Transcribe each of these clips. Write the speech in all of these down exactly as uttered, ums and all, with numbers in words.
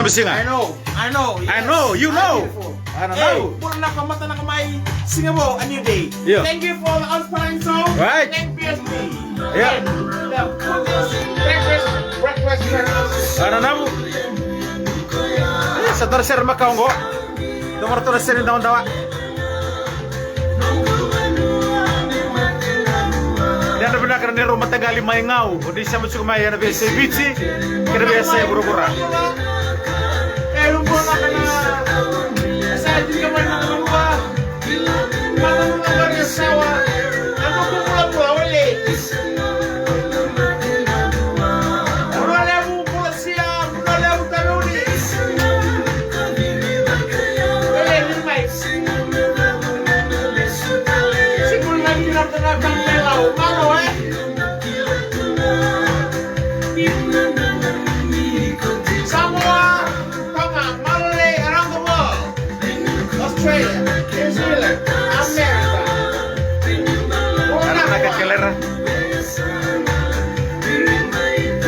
Siga. I know, I know, I yes. Know, you know. Beautiful. I don't know. Hey, bula vinaka, mataka mai, siga vou, a new day. Yeah. Thank you for the outpouring song. Right. Thank you, P S P. Yeah. And the breakfast, breakfast, breakfast. I don't know. Eh, sa dua na sere makawa qo. Dua mada na sere ni dawa dawa. Ni yadra vinaka na neirau mataqali mai Gau, o ni sema tiko mai ena veiyasai Viti kei na veiyasai vuravura. Samoa, Tonga, Malolei, around the world. Australia, New Zealand, America. Arana ka kelera.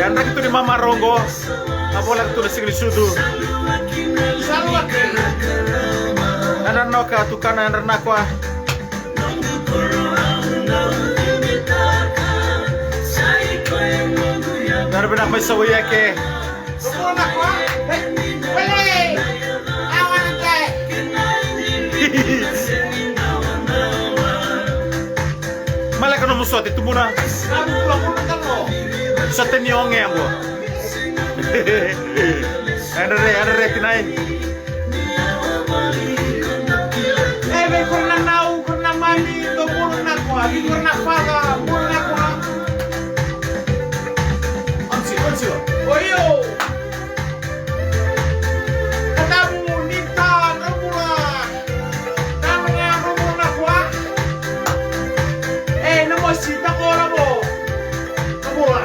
Yadra ki tu ni mama rogo. A vola tu na siga ni sucu. Yadra na noka tukana yadra na kwa. Yadra vinaka mai Savo Yake. Maleka nomu sote tumuna. Sote ni oge qo. Yadra re, yadra re tinai. E vei kora na nau, kora na mami, dou bula na koa, vei kora na fala, bula na koa. Onsi, onsi. Oio. Katamu ni ta na bula. Tama ga na bula na koa. E na mosi ta kora vo. Na bula.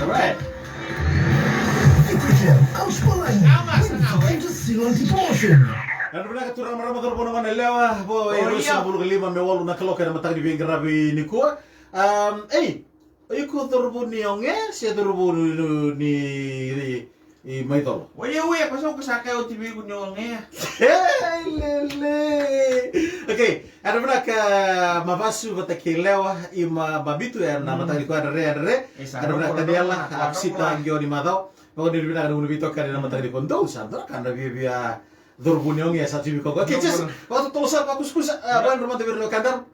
All right. Nodra vinaka turaga, marama, cauravou, na gone yalewa, vo e ruasagavulu ka lima me walu na kaloko ena mataka ni veiqaravi nikua. Am, ei, o iko cauravou ni Oge se cauravou ni, ni, ni, ni Maicolo? Oia, oia, ko sa, ko sa kaya oti vei iko ni Oge. Ei, lele. Okay, yadra vinaka Mavasu vata kei Lewa, i Ma, Mabitu, ena mataka nikua, yadra re, yadra re. Yadra vinaka Taniela, Apisita, Gioni Macawa. Vakavinavinaka na gunu veitokani ena mataka nikua. Dou sa dua na ka na viavia cauravou ni Oge sa tu vei koya. Okay, just vakatotolo sara, vakusakusa, a, vakadra mada vei ira na wekadaru.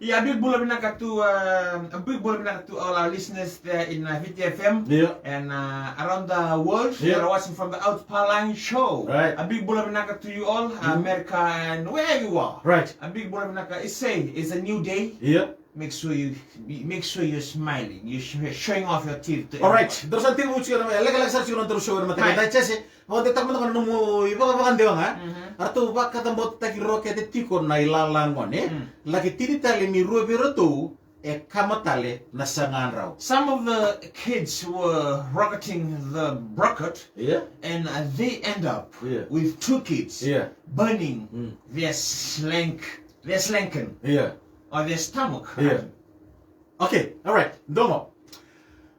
Yeah, a big bula vinaka to, uh, a big bula vinaka to all our listeners there in, uh, Viti F M. Yeah. And, uh, around the world, yeah, that are watching from the Out Palangi show. Right. A big bula vinaka to you all, uh, America and wherever you are. Right. A big bula vinaka. It's say, it's a new day. Yeah. Make sure you, make sure you're smiling. You're sh-, showing off your teeth to everyone. All right. Dou sa tiko tiko na, lekaleka sara tiko na daru show ena mataka. Right. Dai Jesse, vakadeitaka mada ga na nomu ivakavakadewa ga. Mhm. Eratou vakacabotetaki rokete tiko na ilala gone. Mm. Laki tini tale ni rua vei iratou e kama tale na sagadrau. Some of the kids were rocketing the brocket, yeah, and, uh, they end up, yeah, with two kids, yeah, burning, mm, their slank, their slanken, yeah, or their stomach. Yeah. Okay, all right. Domo.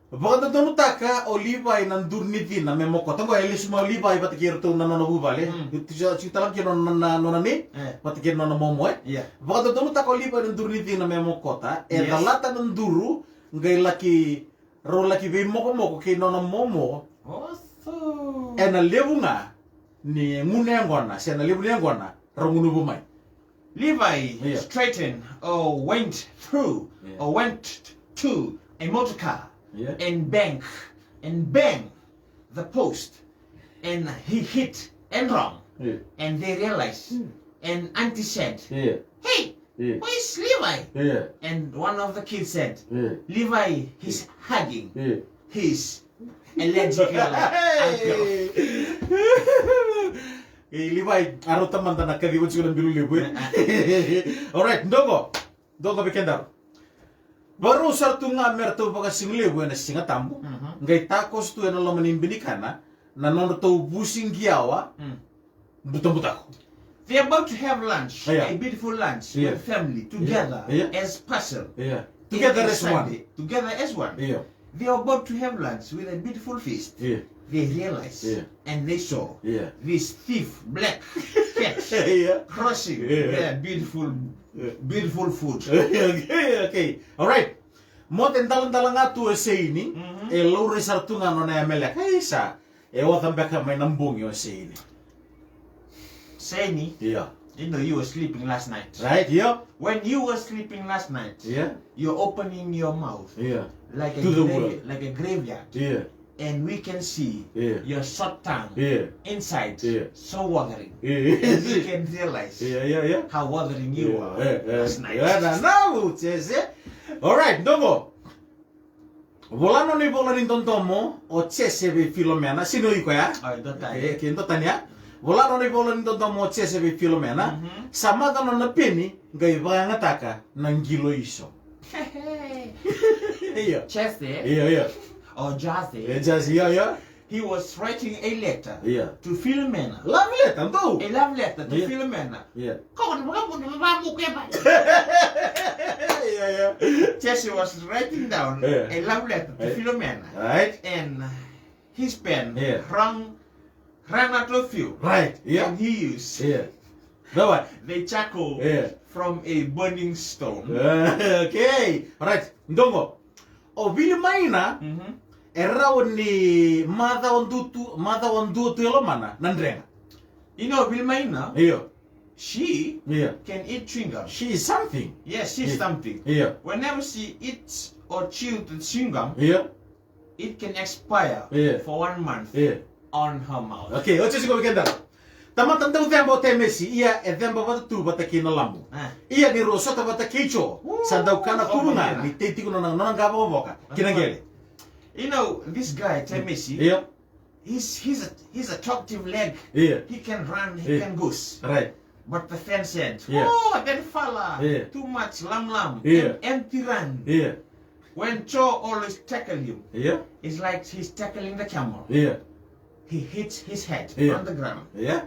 Vakadodonutaka o Livai na duru ni cina me mokota. Qo e lesu mai o Livai vata kei iratou na nona vuvale. Mm. Tiko, tiko tale ga kina nona, nona, nona nei, eh, vata kei nona momo, e? Yeah. Vakadodonutaka o Livai na duru ni cina me mokota. E, yes, calata na duru, qai laki, rau laki veimokomoko kei nona momo. Oso. Ena levu ga ni gunu yaqona, se na levu ni yaqona rau gunuva mai. Levi, yeah, straightened or went through, yeah, or went to a motor car, yeah, and bang, and bang the post, and he hit and wrong, yeah, and they realized, mm, and auntie said, yeah, "Hey, Yeah. Where's Levi? Yeah. And one of the kids said, yeah, Levi, he's hugging. Yeah. He's allergic. Hey! Hey, Levi, a rauta mada na kaciva tiko na bilo levu, e? All right, dogo. Dogo vei kedaru. Vakarau sara tu ga me ratou vakasigalevu ena Siga Tabu. Mhm. Qai takoso tu ena loma ni binikana na nodratou vusi qiyawa. Mm. Butabutako. They're about to have lunch, yeah, a beautiful lunch, yeah, with family, yeah, together, yeah, as parcel. Yeah. In, together in as one. Sunday, together as one. Yeah. They are about to have lunch with a beautiful feast. Yeah. They realize, yeah, and they saw, yeah, this thief, black cat, yeah, crossing, yeah, their beautiful, yeah, beautiful food. Okay, okay. All right. Moce daladala ga tu o Seini, mhm, e laurai sara tu ga nona yameleka. Isa, e oca beka mai na bogi o Seini. Seini. Yeah. You know, you were sleeping last night. Right, yeah. When you were sleeping last night, yeah, you're opening your mouth, yeah, like a, to the grave-, world, like a graveyard. Yeah. And we can see, yeah, your short tongue, yeah, inside, yeah, so watery. Yeah. And we can realize, yeah, yeah, yeah, how watery you, yeah, were, yeah, yeah, last night. Yeah, na, na, u, Jese. All right, dogo. Vola nona ivola ni dodomo o Jese vei Filomena. Sega ni o iko ya? O, e dua tani. E, ke dua tani ya. Vola nona ivola ni dodomo o Jese vei Filomena. Mhm. Sa maca nona peni, qai vakayagataka na qilo iso. Io. Jese. Io, io. O Jase. E, Jase, io, io. He was writing a letter, yeah, to Filomena. Love letter, dou. A love letter to, yeah, Filomena. Yeah. Ko na vakamudu, vakamudu ke bai. Yeah, yeah. Jesse was writing down, yeah, a love letter to, yeah, Filomena. Right. And his pen, yeah, ran, ran out of fuel. Right, yeah. And he used, yeah, the what? The charcoal, yeah, from a burning stone. Ah, okay. Right. Dogo. O Vilimaina, mhm, e rawa ni macawa dua tu, macawa dua tu e lomana na drega. You know, Vilimaina, io, she, io, can eat chewing gum. She is something. Yes, she's, io, something. Io. Whenever she eats or chews the chewing gum, io, it can expire, io, for one month, io, on her mouth. Okay, oti tiko vei kedaru. Tamata dau ceba o Temesi, ia e ceba vata tu vata kei na lamu. Ah. Ia ni rau sota vata kei Jo, sa dau kana kuvu ga ni tei tiko nona, nona qavokavoka ki na qele. You know, this guy, Temesi, io, he's, he's a, he's a talkative leg. Io. He can run, he, io, can goose. Right. But the fan said, io, "Oh, that fella, io, too much lamlam, io, em-, empty run." Io. When Jo always tackle him, io, it's like he's tackling the camel. Io. He hits his head, io, on the ground. Io.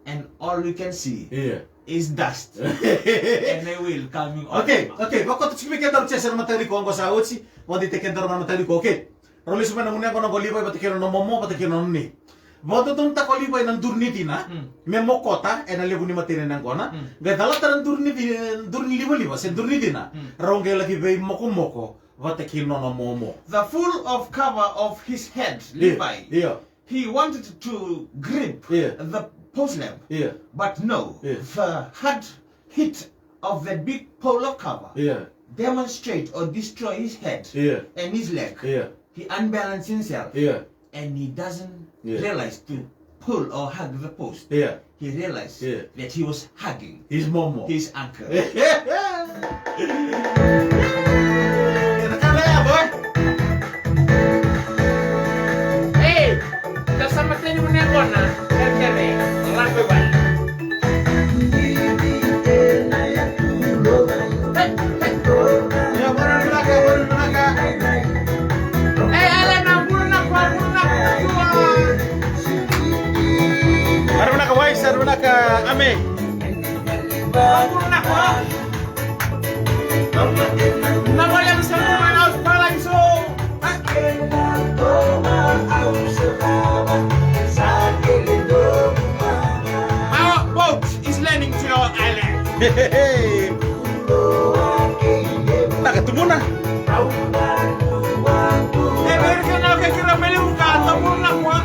And all you can see, io, is dust. And a wheel coming on. Okay, okay. Vakota tiko vei kedaru, Jese, na matariko oqo sa oti. Vakota vei kedaru na matariko, okay. Rau lesu mai na gunu yaqona o Livai vata kei na nona momo, vata kei na nona nei. Vakadodonutaka o Livai na duru ni cina, mm, me mokota ena levu ni matai ni yaqona. Mm. Qai calata na duru ni ci-, duru ni livaliva se duru ni cina. Mm. Rau qai laki veimokomoko vata kei na nona momo. The full of cover of his head, io, Livai. Io. He wanted to grip, io, the pose lamp. Io. But no, io, the hard heat of the big pole of cover, io, demonstrate or destroy his head, io, and his leg. Io. He unbalanced himself, io, and he doesn't, io, realize to pull or hug the post. Io. He realized, io, that he was hugging his momo, his uncle. Ena kala ya, boy. Hey, ka sa mateni mo ne bona, kere, kere, lako i vale. Aravinaka wai, aravinaka ame. Our boat is landing to your island. Naka tubuna. E vei ira na wekaqu, keirau mai Levuka, tubuna qo.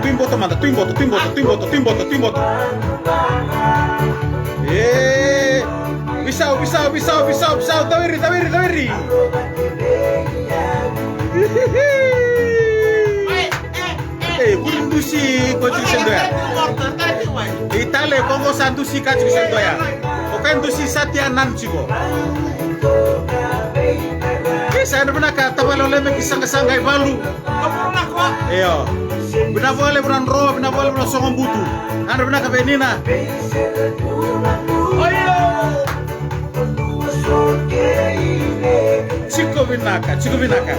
Tui boto mada, tui boto, tui boto, tui boto, tui boto, tui boto. E, visau, visau, visau, visau, visau, cawiri, cawiri, cawiri. Ei, vuli dusi ko tiko se doya. Itale ko qo sa dusi ka tiko se doya. O ka dusi sa tia nan tiko. Ke sa ena vinaka tavale o leme ki saqasaqa i valu. Io. Vinaka vale vuna dro, vinaka vale vuna sogo butu. Ena vinaka vei Nina. Tiko vinaka, tiko vinaka.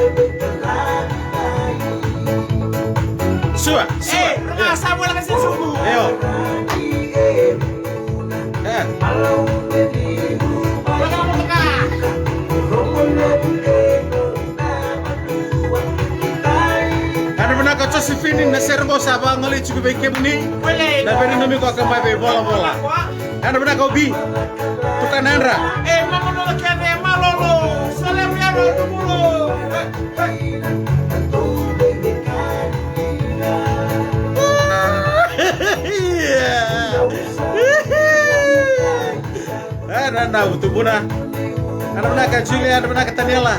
Sua, sua. Ei, roga sa vola ka se suku. Io. E. Ena vinaka Josephine, na sere qo sa vagolei tiko vei kemuni. Na veinanumi ko ka mai vei volavola. Ena vinaka o Bi. Tukana yadra. E, mama nona kece, malolo. Salemu yadra, tumulo. Ena vinaka Tubuna. Ena vinaka Julia, ena vinaka Taniela.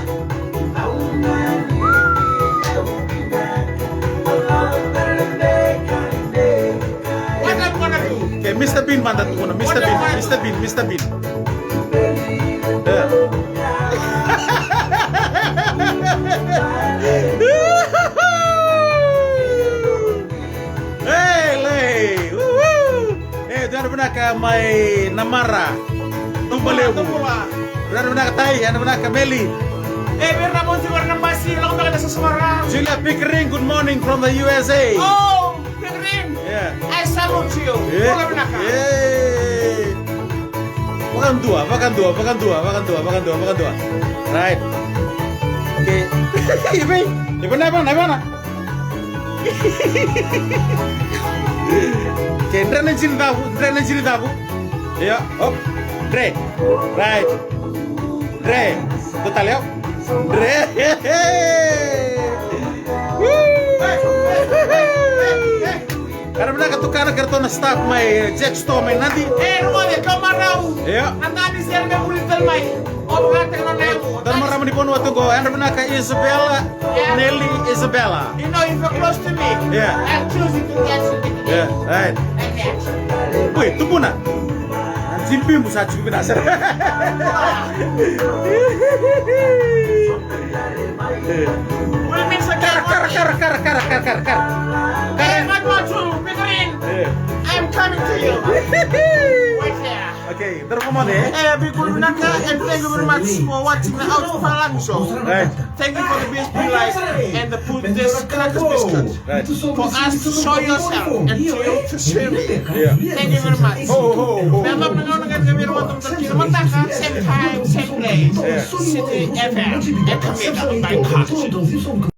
What I'm gonna do? Okay, Mister Bean mada tukuna, Mister Bean, Mister Bean, Mister Bean. E. Hey, lei. Woo, woo. E, dua na vinaka mai Namara. Tuba Levu. Dua na vinaka Tai, dua na vinaka Meli. E, vei ira na monti vei ira na basi, lako beka na sasavara. Julia Pickering, good morning from the U S A. Oh, Pickering. Yeah. I salute you. Yeah. Bula vinaka. Yeah. Vakadua, vakadua, vakadua, vakadua, vakadua, vakadua. Right. Okay. Ivei, ivei na vana, vana. Ke dre na jini cavu, dre na jini cavu. Io, hop. Dre. Right. Dre. Dua tale, io. Dre. Woo. Era vinaka tukana kei ratou na staff mai Jack Store mai Nadi. E, rogoci, kau marau. Io. Na Nadi sere me vuli tale mai. O vakataka na yavu. Dua na marama ni vanua tu qo, era vinaka Isabella. Yeah. Nelly Isabella. You know, if you're close to me, yeah, I'll choose you to dance with me today. Yeah, right. And dance. Oi, Tubuna. Jimpimu sa tiko vinaka sara. We'll mix again. Kara, kara, kara, kara. Hey, Vanuatu, Pickering. Yeah. I'm coming to you. Wait there. Okay, dua na vakamoce. Eh, big ulu vinaka, and thank you very much for watching the Out Palanco. Right. Thank you for the B S B Live and the food, this crackers biscuit. Right. For us to show yourself and to you to see me. Yeah. Thank you very much. Ho, ho, ho. Remember, na gauna ga ni veirogoci kina mataka, same time, same place. Yeah. City F M. E kavida mai Kashi.